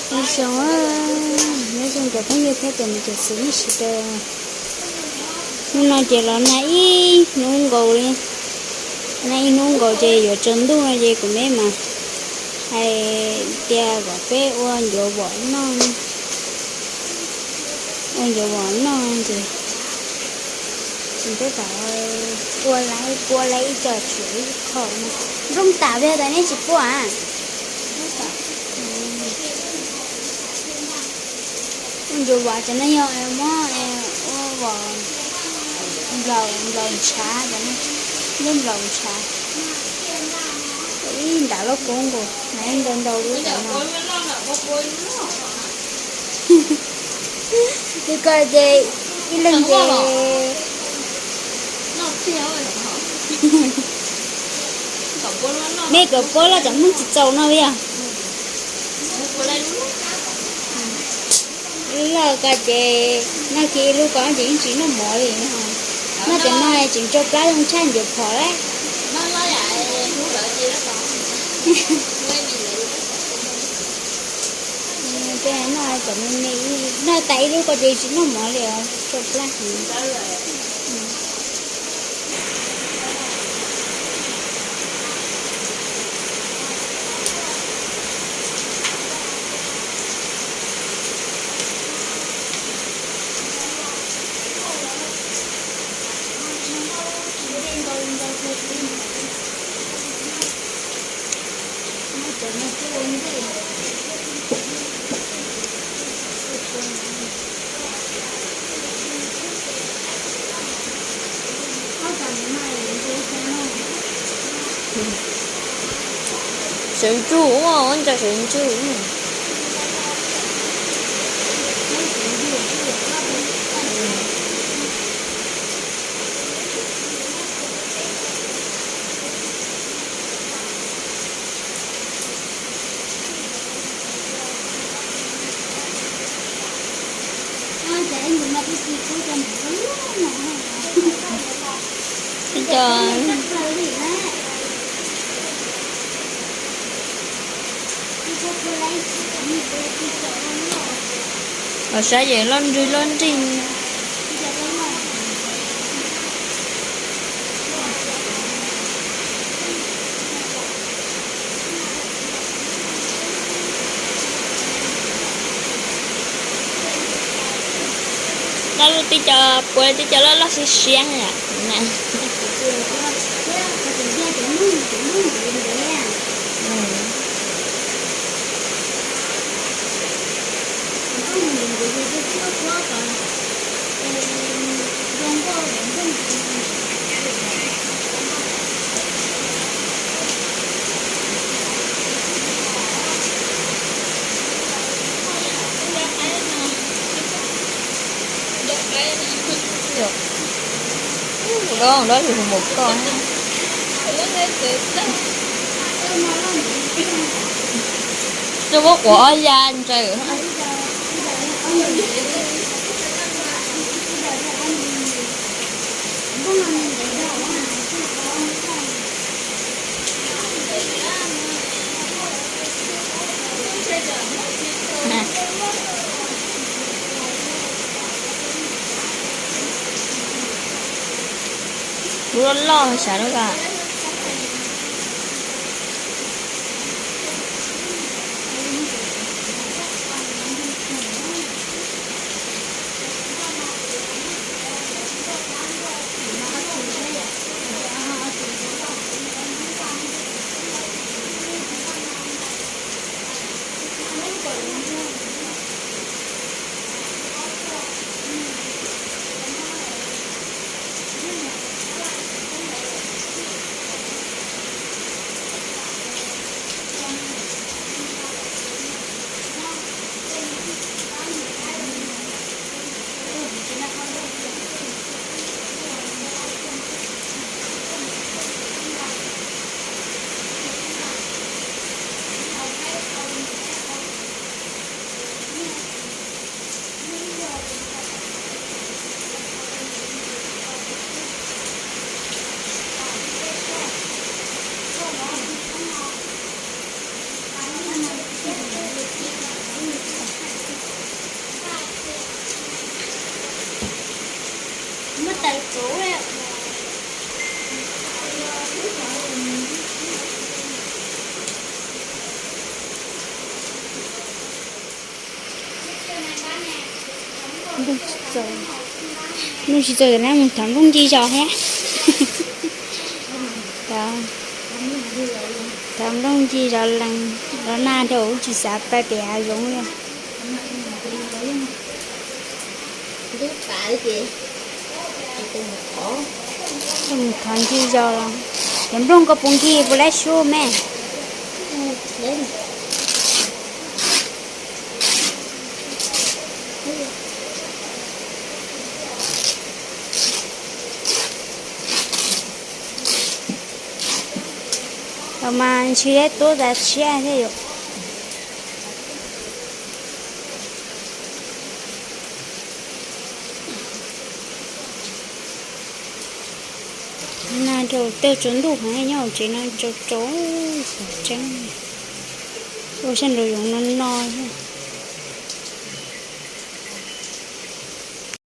Nyob zoo, nyob zoo cov phooj ywg thiab cov niam cov txiv nej sawv daws. Hnub no ces los nag ib hnub nkaus li, nag ib hnub nkaus ces yuav tsaus ntuj no ces kuv me mas hais tias kom peb ua ncuav vom noj, ua ncuav vom noj ces tsis peb tom ua laiv, pua laiv ib co tsuav ib qho no. Nplooj tas, peb tas nej tsis pua a? Ua ncuav vom cov no yog muab ua vom nplaum, nplaum ntshav, nplaum ntshav, ib nram loj koob nkaus na, ntau ntau lub cov no. Li ko ces ib leeg ces, mej kawm puab loj cov Hmoob tsis txaus no yog. Loj ko ces noj kiag ib lub ko ces yeej tsis noj mov li no. Noj cov no tseem tsau plab zoo tshaj ncuav phom lawm. Noj cov me me, noj tas ib lub ko ces tsis noj mov li os, tsau plab heev. Sawv ntsug, ua ntsa sawv ntsug. Los saib yeej loj nrig loj nrig. Loj tib co, puav leej tib co loj loj siab siab na. Tus dob, tus dob yus mus koj. Tus muab quav ob ya ntsaws. Lub loj loj sav lub ko. Nplooj tsis txaus, na mus thov nplooj ncig zos thiab. Thov nplooj ncig zos lees, los nag rau tsis xav pais pem hav zoov li. Mus thov ncig zos los, cov nplooj ko puas nkig puas lab sub me? Los mas ntshe tuaj tas tshiab thiab yom. Nag rau tej tsaus ntuj heev, nyob hauv tsev no tsaus tsaus, tseeb. Ua sab nraum zoov no no thiab.